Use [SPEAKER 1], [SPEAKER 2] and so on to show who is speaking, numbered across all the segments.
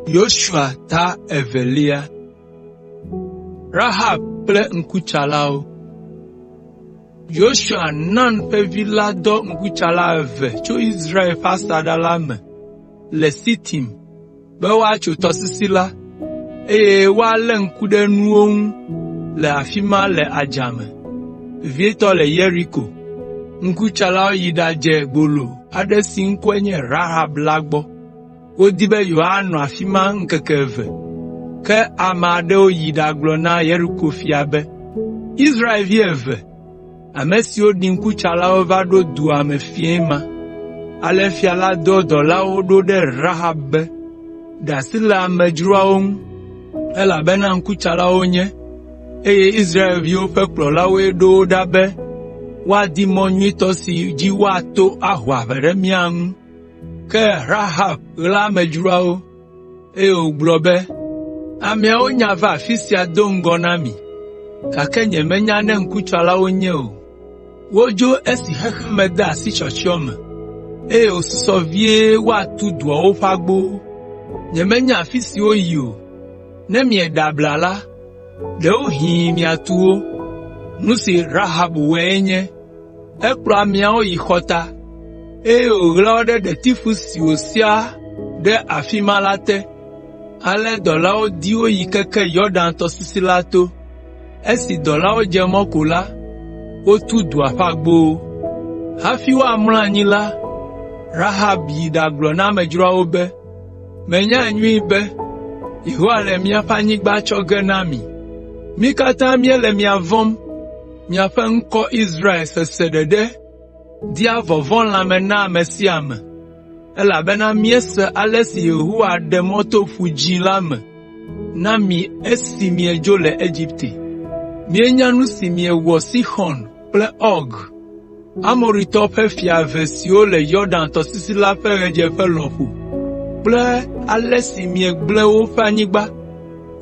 [SPEAKER 1] Yosua ta evelia. Rahab kple ŋkutsalawo. Yosua, Nun ƒe vi la dɔ ŋkutsala eve tso Israel ƒe asaɖa la me le Sitim be woatso tɔsisi la, eye woalé ŋku ɖe nuwo ŋu le afi ma le adzame, vevietɔ le Yeriko. Ŋkutsalawo yi ɖadze gbolo aɖe si ŋkɔe nye Rahab la gbɔ. Wodi be yewoanɔ afi ma ŋkeke eve, ke ame aɖewo yi ɖagblɔ na Yeriko fia be, “Israelvi eve, ame siwo ɖi ŋkutsalawo va ɖo dua me fiẽ ma.” Ale fia la dɔ dɔlawo ɖo ɖe Rahab be, “Ɖe asi le amedzroawo ŋu, elabena ŋkutsalawo wonye, eye Israelviwo ƒe kplɔlawoe ɖo wo ɖa be woadi mɔ nyuitɔ si dzi woato aho aʋa ɖe mía ŋu.” Ke Rahab ɣla amedzroawo, eye wògblɔ be, “Ameawo nya va afi sia do ŋgɔ na mi, gake nyemenya ne ŋkutsalawo wonye o. Wodzo esi xexea me de asi tsyɔtsyɔ me, eye wòsusɔ vie woatu duawo ƒe agbowo. Nyemenya afi si woyi o. Ne mieɖe abla la, ɖewohĩ miatu wo.” Nu si Rahab wɔe nye ekplɔ ameawo yi xɔta, eye wòɣla wo ɖe ɖetifu si wòsia ɖe afi ma la te. Ale dɔlawo di wo yi keke Yɔdan tɔsisi la to. Esi dɔlawo dze mɔ ko la, wotu dua ƒe agbowo. Hafi woamlɔ anyi la, Rahab yi ɖagblɔ na amedzroawo be, “Menyae nyuie be Yehowa le miaƒe anyigba tsɔ ge na mi. Mí katã míele mia vɔ̃m. Miaƒe ŋkɔ Israel sese ɖeɖe dea vɔvɔ̃ lãme na ame sia ame, elabena míese ale si Yehowa ɖe mɔ to Ƒu Dzĩ la me na mi esi miedzo le Egipte. Míenya nu si miewɔ Sixɔn kple Ɔg, Amoritɔwo ƒe fia eve siwo le Yɔdan tɔsisi la ƒe ɣedzeƒe lɔƒo kple ale si miegblẽ woƒe anyigba,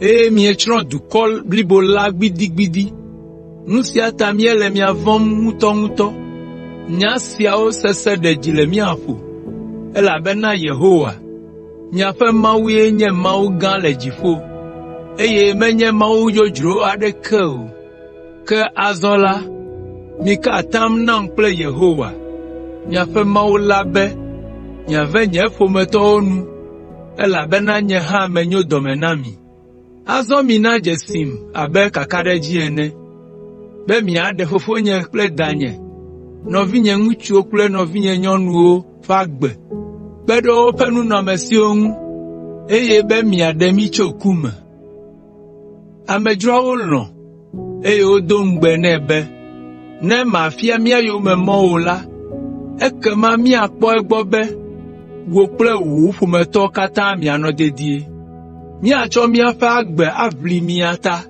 [SPEAKER 1] eye mietsrɔ̃ dukɔ blibo la gbidigbidi. Nu sia ta míele mia vɔ̃m ŋutɔŋutɔ. Nya siawo sese ɖe dzi le mía ƒo, elabena Yehowa, miaƒe Mawue nye Mawu gã le dziƒo, eye menye mawu dzodzro aɖeke o. Ke azɔ la, mika atam nam kple Yehowa, miaƒe Mawu la be miave nye ƒometɔwo nu, elabena nye hã menyo dɔme na mi. Azɔ mina dzesim abe kakaɖedzi ene, be miaɖe fofonye kple danye, nɔvinye ŋutsuwo kple nɔvinye nyɔnuwo ƒe agbe kpe ɖe woƒe nunɔamesiwo ŋu, eye be miaɖe mí tso ku me.” Amedzroawo lɔ̃, eye wodo ŋugbe nɛ be, “Ne màfia mía yome mɔ o la, ekema míakpɔ egbɔ be wò kple wò ƒometɔwo katã mianɔ dedie. Míatsɔ míaƒe agbe aʋli mia ta.”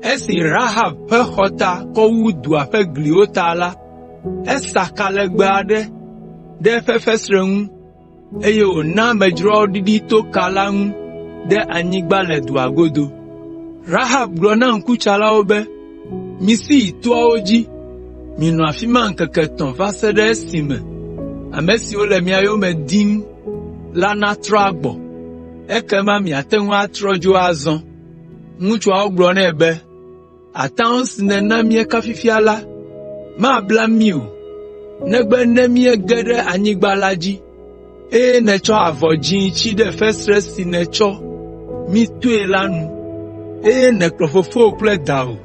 [SPEAKER 1] Esi Rahab ƒe xɔta kɔ wu dua ƒe gliwo ta la, esa ka legbe aɖe ɖe eƒe fesre ŋu, eye wòna amedzroawo ɖiɖi to ka la ŋu ɖe anyigba le dua godo. Rahab gblɔ na ŋkutsalawo be, “Misi yi toawo dzi, minɔ afi ma ŋkeke etɔ̃ va se ɖe esime ame siwo le mia yome dim la natrɔ agbɔ, ekema miate ŋu atrɔ dzo azɔ.” Ŋutsuawo gblɔ nɛ be, “Atam si nèna míeka fifia la, mabla mí o, negbe ne míege ɖe anyigba la dzi, eye nètsɔ avɔ dzĩ tsi ɖe fesre si nètsɔ mí toe la nu, eye nèkplɔ fofowò kple dawò,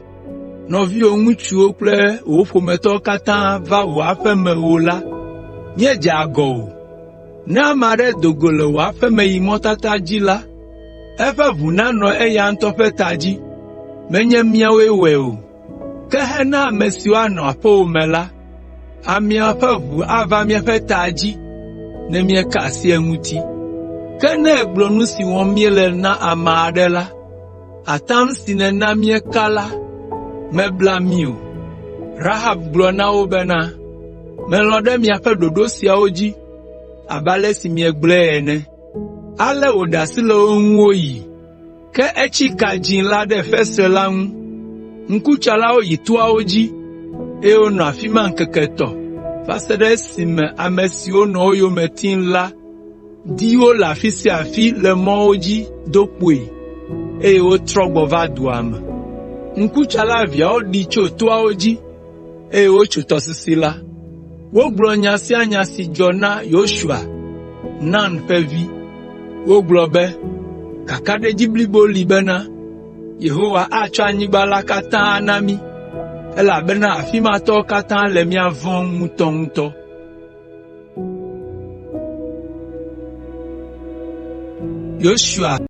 [SPEAKER 1] nɔviwò ŋutsuwo kple wò ƒometɔwo katã va wò aƒe me o la, míedze agɔ o. Ne ame aɖe do go le wò aƒe me yi mɔtata dzi la, eƒe ʋu nanɔ eya ŋutɔ ƒe ta dzi, menye míawoe wɔe o. Ke hena ame siwo anɔ aƒewò me la, amea ƒe ʋu ava míaƒe ta dzi ne míeka asi eŋuti. Ke ne ègblɔ nu si wɔm míele na ame aɖe la, atam si nèna míeka la mebla mí o.” Rahab gblɔ na wo bena, “Melɔ̃ ɖe miaƒe ɖoɖo siawo dzi abe ale si miegblɔe ene.” Ale wòɖe asi le wo ŋu woyi, ke etsi ka dzĩ la ɖe fesre la ŋu. Ŋkutsalawo yi toawo dzi, eye wonɔ afi ma ŋkeke etɔ̃ va se ɖe esime ame siwo nɔ wo yome tim la di wo le afi sia afi le mɔwo dzi do kpoe, eye wotrɔ gbɔ va dua me. Ŋkutsala eveawo ɖi tso toawo dzi, eye wotso tɔsisi la. Wogblɔ nya sia nya si dzɔ na Yosua, Nun ƒe vi. Wogblɔ be, “Kakaɖedzi blibo li bena, Yehowa atsɔ anyigba la katã ana mí, elabena afi ma tɔwo katã le mía vɔ̃m ŋutɔŋutɔ.”